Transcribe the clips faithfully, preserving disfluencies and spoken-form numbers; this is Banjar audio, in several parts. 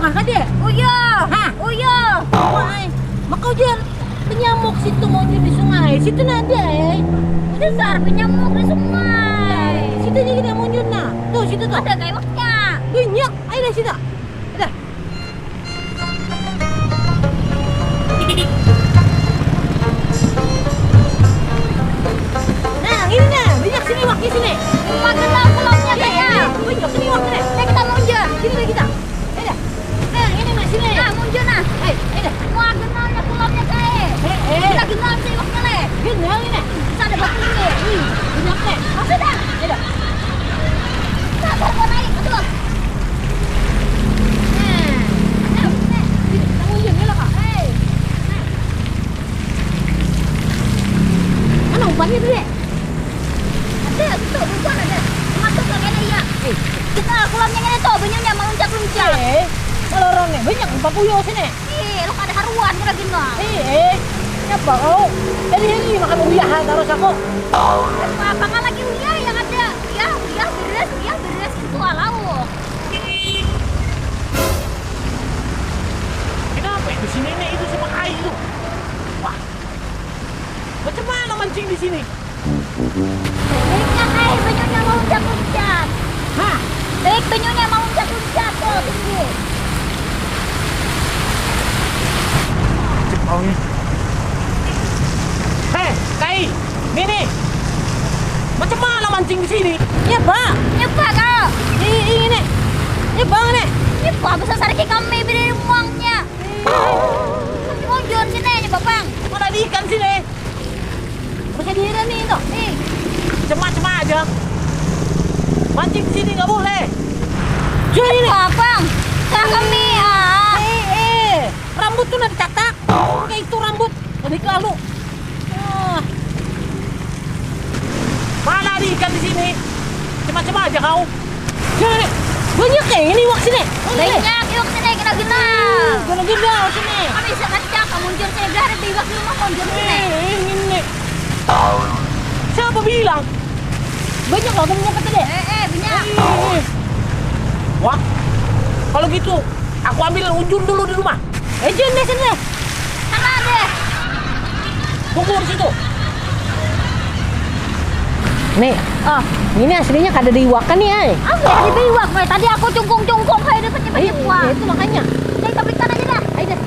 Maka dia. Uyo. Hah? Uyo. Wah, makau jar penyamuk situ mau di sungai. Situ nanti eh. Dasar penyamuk di sungai. Situ aja kita munjun nah. Tuh situ tuh. Ada kayak waknya. Banyak. Ayo dah situ. Dah. Nah, ini nah, banyak sini wakil sini. Makan lah kulapnya saya. Banyak sini wakil. Saya kita munjun. Sini kita. Ayo. Nah, ini nah sini. Nah, munjun nah. Ayo, ayo. Wah, kenalnya kulapnya saya. Eh, eh. Kita kenal sih wakil eh. Kenal ini. Bisa ada batu ini. Ih, banyak nih. Maksudnya? Ayo. Sabar kau naik, betul. Nah, nah, nah. Kita munjun dulu kak. Hei. Nah. Mana umpannya dulu ya? Ada, itu bukan ada. Masuk ke kena iya. Eh, kita kulapnya ini tuh, banyunya meluncat-luncat. Eh, kalau orang nih banyak empat puluh sini. Eh, lu kada haruan kena gini lah. Eh, eh, siapa kau? Dari hari ini makan uyah terus aku. Apa kan lagi uyah yang ada? Uyah, uyah beres, uyah beres itu alau. Kenapa itu sini nih itu sama kayu? Wah, macam mana mancing di sini? Baiknya kai banyunya mau uncak-uncak. Hah? Baik banyunya mau uncak-uncak tuh tinggi. Cek baunya. Heh, kai, ini nih. Macam mana mancing di sini? Ya, Pak. Ya, Pak, kau. Ini, ini nih. Ya, Bang nih. Ya, Pak, bisa sariki kami beri muangnya. Munjun sini aja, Bapang. Mana ada ikan sini? Bisa dihira nih itu. Nih. Cemak-cemak aja. Mancing di sini nggak boleh. Jadi nih. Bapang. Sah kami ah. Eh, eh. Rambut tuh udah dicatak. Kayak itu rambut. Lebih lalu. Ah. Mana ada ikan di sini? Cepat-cepat aja kau. Sini, banyak ya ini iwak sini. Banyak iwak sini, gila-gila. Gila-gila sini. Kami bisa kencang, kamu munjur sini. Udah ada iwak di rumah, munjur sini. Eh, ini. Siapa bilang? Banyak loh, temennya apa tadi? Eh, eh, banyak. Eh, eh. Wah, kalau gitu, aku ambil ujun dulu di rumah. Eh, Jun, deh, sini deh. Sana deh. Tunggu di situ. Nih, oh, ini aslinya kada diiwakan nih, ay. Apa yang diiwak, Mai? Tadi aku cungkung-cungkung, kayak dapat nyepat-nyepat. Iya, itu makanya. Dari topik aja dah. Ayo deh.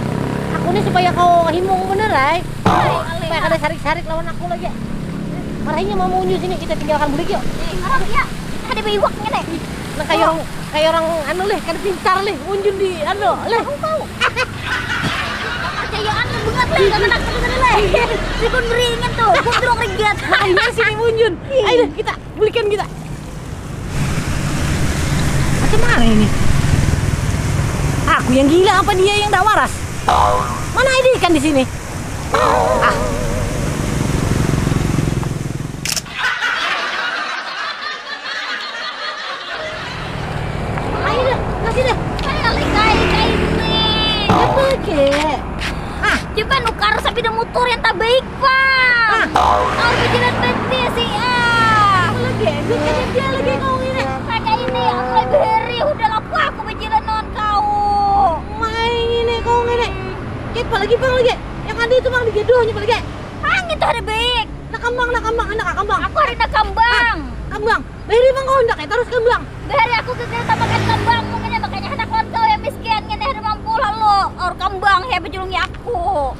Aku nih supaya kau himung bener, ay. Ay, supaya kada sarik-sarik lawan aku lagi. Marahinya mau munyu sini, kita tinggalkan bulik yuk. Eh, ngarap ya. Ada iwaknya nih. Nah, kayak orang, kayak orang anu leh, kada pintar leh, munjun di anu leh. Tahu tahu. Percayaan banget leh, kena kena leh. Dukun beringin tuh, gondrong regat. Makanya sini munjun. Ayo deh, kita bulikan kita. Macam mana ini? Aku yang gila apa dia yang tak waras? Mana ada ikan di sini? Ah. Ayo dah, kasih dah. Ayo, kai, kai, ini. Apa lagi? Ah. Coba nukar sepeda motor yang tak baik, Pak. Ah. Harus berjalan berhenti sih, ah. Apa lagi? Duit kan dia lagi kau ini. Pakai ini, aku lagi hari, udah lapar aku berjalan non kau. Main ini kau ini. Kita lagi, Bang, lagi. Yang ada itu, Bang, di gaduh, nyoba lagi. Angin tuh ada baik. Nak kambang, nak kambang, anak kambang. Aku hari nak kambang. Hah? Kambang. Bahari mang kau hendak ya, terus kambang. Bahari aku gagal tamakan kambang, makanya, makanya hendak lawan kau yang miskin, ngini ada mampu lalu. Aur kambang ya bejulungnya aku.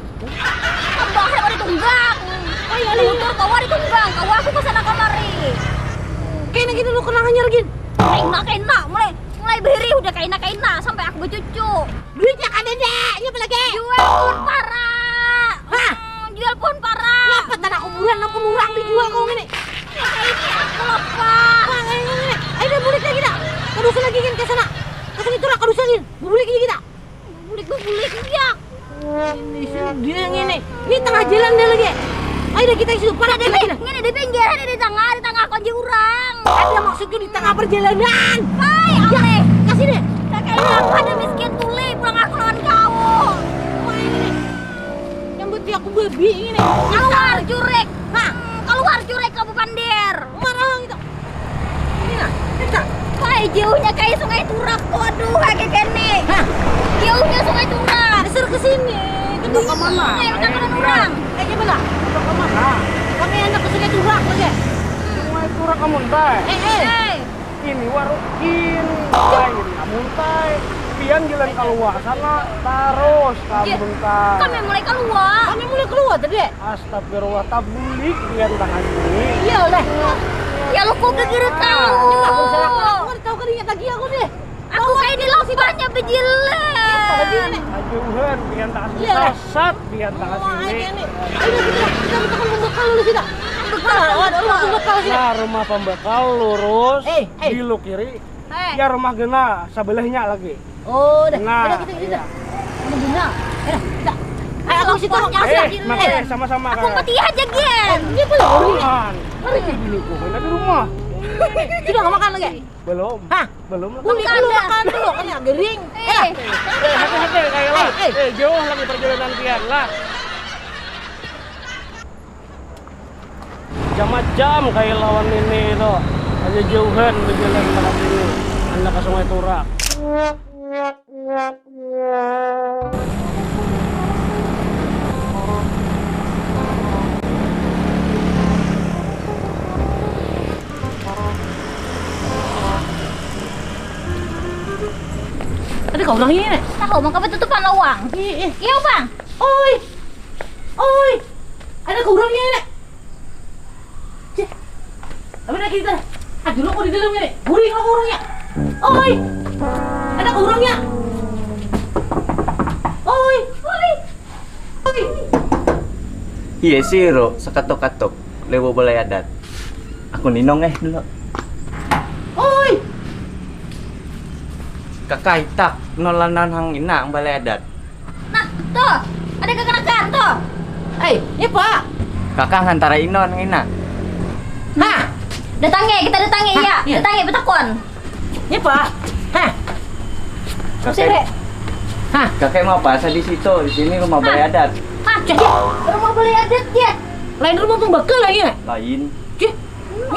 Kambang ya ditunggang. Ayo, ayo. Motor kau ditunggang, kau aku ke sana kamari. Kaina gini lu kenangannya lagi. Kaina, kaina, mulai, mulai bahari udah kaina, kaina sampai aku becucu. Duitnya kada ada, ini apa lagi? Jual pohon para. Hah? Hmm, jual pohon para. Ngapa tanah kuburan, nang kuburan dijual kau ini? Ya, ini aku lupa. Wah, ini, ini. Ayo, dah, bulik lagi dah. Kada usah lagi kan ke sana. Ke sana itu lah, kada usah lagi. Bulik lagi dah. Bulik, bulik, ya. Ini sudah ini. Ini tengah jalan dia lagi. Ayo dah, kita isi depan ada lagi dah. Ini di pinggir, ada di tengah, di tengah kunci orang. Ada maksudku di tengah perjalanan. Hai, ya, kasih deh. Kayak apa ada miskin tuli pulang aku lawan kau. Wah, ini nih. Nyambut dia aku babi ini. Keluar jurek. Hah? Hmm, keluar jurek kamu pandir. Marah gitu. Ini nah, kita. Wah, jauhnya kayak Sungai Turak tuh. Aduh, kayak gini. Hah? Jauhnya Sungai Turak. Dasar ke sini. Ke mana? Eh, kita ke orang. Eh, gimana? Kita ke mana? Kami anak ke Sungai Turak lagi. Sungai Turak kamu, Tay? Eh, eh. Eh. Ini warung ini, Tay. Ini kamu, Tay. Pian jalan keluar sana, terus kamu, Tay. Kami mulai keluar. Kami mulai keluar tadi. Astagfirullah, tabulik pian tangan ini. Iya, leh. Ya, lu kok gegeret tahu? Aku salah, aku kan tahu kan ingat lagi aku deh. Aku kayak di lapahnya bejilat. Ajuhan, pian tangan ini. Iya, leh. Sasat, pian tangan ini. Ayo, kita, kita, kita kan pembekal dulu, kita. Pembekal, ada rumah pembekal, kita. Nah, rumah pembekal lurus, eh, eh, belok kiri. Eh. Ya, rumah Gena, sebelahnya lagi. Oh, dah. Nah, udah, kita, kita. Iya. Rumah Gena. Eh, dah. Eh, aku situ, aku situ. Eh, makasih, sama-sama, aku Kak. Mati aja, Gen. Oh, ini apa ya? Bukan. Mari ke dulu, Bu. Enak di rumah. Sudah nggak makan lagi? Belum. Hah? Belum. Kuli dulu makan dulu, kan ya, gering. Eh. Eh, eh, hati-hati, kayak lah. Eh, eh. Eh, jauh lagi perjalanan pian lah. Macam-macam kayak lawan ini tuh. Aja jauhan berjalan ke sini. Anak ke Sungai Turak. Ada kau orang ini, Nek? Tahu, maka betutupan lawang. Iya, iya. Iya, Bang. Oi. Oi. Ada kau orang ini, Nek? Cih. Apa nak kita? Aduh, lo kok di dalam ini? Guring lo orangnya. Oi. Ada kau orangnya. Oi. Oi. Oi. Iya sih, Ro, sekatuk-katuk. Lewo balai adat. Aku ninong eh dulu. Oi. Kakaitak, nolanan hang inang balai adat. Nah, tuh, ada kakanakan tuh. Hei, iya, Pak. Kakang hantara inon ngina. Hah? Datangi, kita datangi, hah, iya, iya. Datangi, betakon. Iya, Pak. Hah? Kakek. Sini. Hah? Kakek mau apa? Saya di situ, di sini rumah balai adat. Hah? Jadi, rumah balai adat, ya? Lain rumah pembekal lagi, ya? Lain. Cih,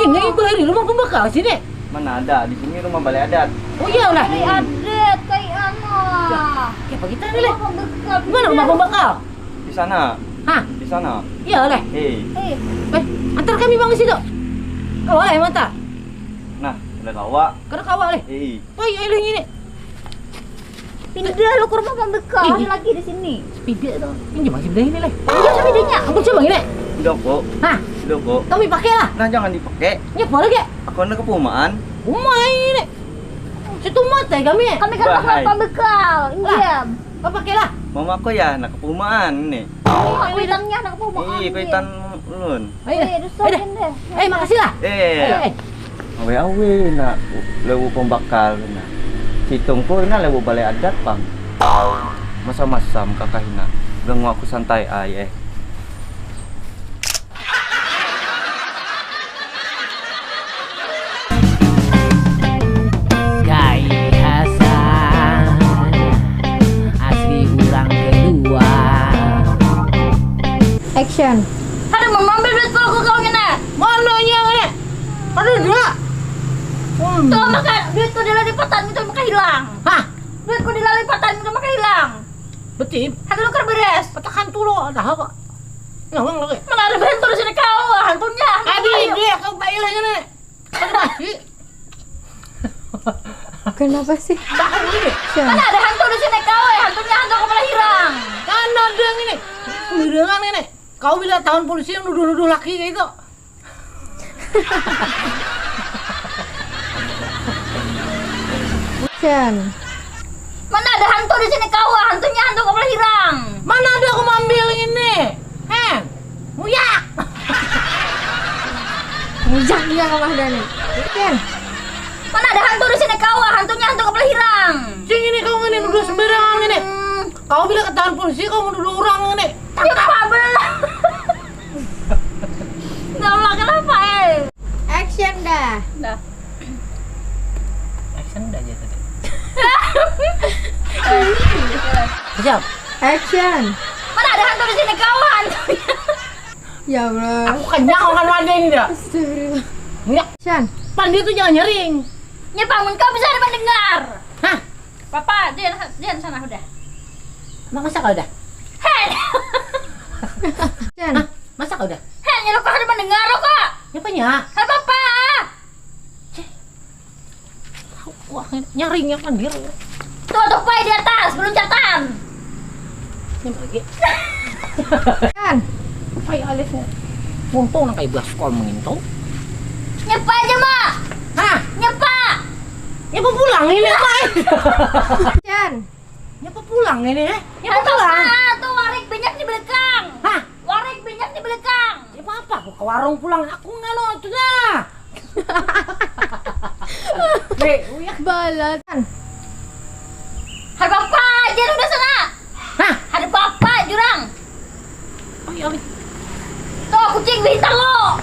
ini bahari rumah pembekal sini. Mana ada, di sini rumah balai adat. Oh iya lah. Balai adat, kayak anu. Ya, kayak apa kita nih, leh? Rumah pembekal. Mana rumah pembekal? Di sana. Hah? Di sana. Iya, leh. Eh. Eh. Eh, antar kami, Bang, ke situ. Kawa, eh, mata. Nah, udah kawa. Kada kawa, leh. Eh. Wah, iya, leh, ini. Pindah lo ke rumah pembekal, ih, ada lagi di sini. Sepeda tuh. Ini masih beli ini, leh. Iya, sepedanya. Aku coba ini. Udah kok. Hah? Udah kok. Kami pakai lah. Nah, jangan dipakai. Ini apa lagi? Aku anak kepumaan. Umai ini. Situ mata kami. Kami kan bahai. Pembekal. Lah. Iya. Kau pakai lah. Mama aku ya anak kepumaan ini. Oh, kuitannya anak kepumaan. Iya, kuitan ulun. Ayo. Eh, ayo, makasih lah. Eh. Awe-awe nak lewu pembakal nah. Situng ku ina lewu balai adat pang. Masam-masam kakak ina. Ganggu aku santai ai eh. Kai Hasan asli urang kedua. Action. Kada mau ambil duit ku kau ngini. Mana nya ngini? Ada dua. Tuh maka duit ku dilalipatan itu maka hilang. Hah? Duit ku dilalipatan itu maka hilang. Betul. Hati lu kerberes. Petakan tu lo ada apa? Ngawang lagi. Mana ada hantu di sini kau, hantunya. Aduh, ini aku tak ilah ini. Ada mati. Kenapa sih? Tahu ini. Siapa? Mana ada hantu di sini kau, eh, hantunya hantu kepala hirang. Kan ada ini. Sembarangan ini. Kau bila tahun polisi yang nuduh-nuduh laki kayak itu. Action. Mana ada hantu di sini kau, hantunya hantu kepala hirang. Mana ada aku mau ambil ini. Heh, muyak. Muyak dia ke Mahdani. Action. Mana ada hantu di sini kau, hantunya hantu kepala hirang. Sing ini kau ngini nuduh sembarangan ini. Hmm. Kau bila ketahuan polisi kau menuduh orang ini. Ya, Pak, belah. Nggak makan apa, eh? Action dah. Dah. Action dah aja tadi. Siap. Action. Mana ada hantu di sini, kawan? Ya Allah. Aku kenyang makan wadah ini dah. Astagfirullah. Enggak. Action. Pan dia tuh jangan nyering. Nya bangun kau bisa ada mendengar. Hah? Papa, dia, dia sana udah. Mak, masak kau dah? Hei! Jan. Hah? Masak kau dah? Hei, nyeluk kada mendengar kok. Nyapanya? Apa apa? Wah, nyaringnya kan dia. Tuh, tuh, pai di atas, belum catatan. Ini lagi. Kan. Pai alisnya. Untung nang kayak baskom gitu. Nyepa aja, Mak. Hah? Nyepa. Nyepa pulang ini, Mak. Jan. Nyepa pulang ini, eh. Nyepa pulang. Tuh, warik banyak di belakang. Hah? Warik banyak di belakang. Nyepa apa? Aku ke warung pulang. Aku nganu tuh nah. Hei, uyak. Balat. Ada apa aja udah sana? Hah? Ada apa jurang? Oh, iya, iya. Tuh, kucing bintang lo.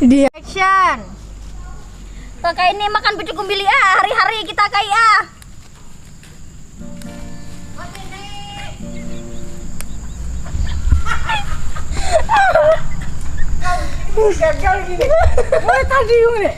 Di action. Kakak ini makan pucuk kumbili ah, hari-hari kita kai ah. Gagal gini. Mulai tadi yung ini.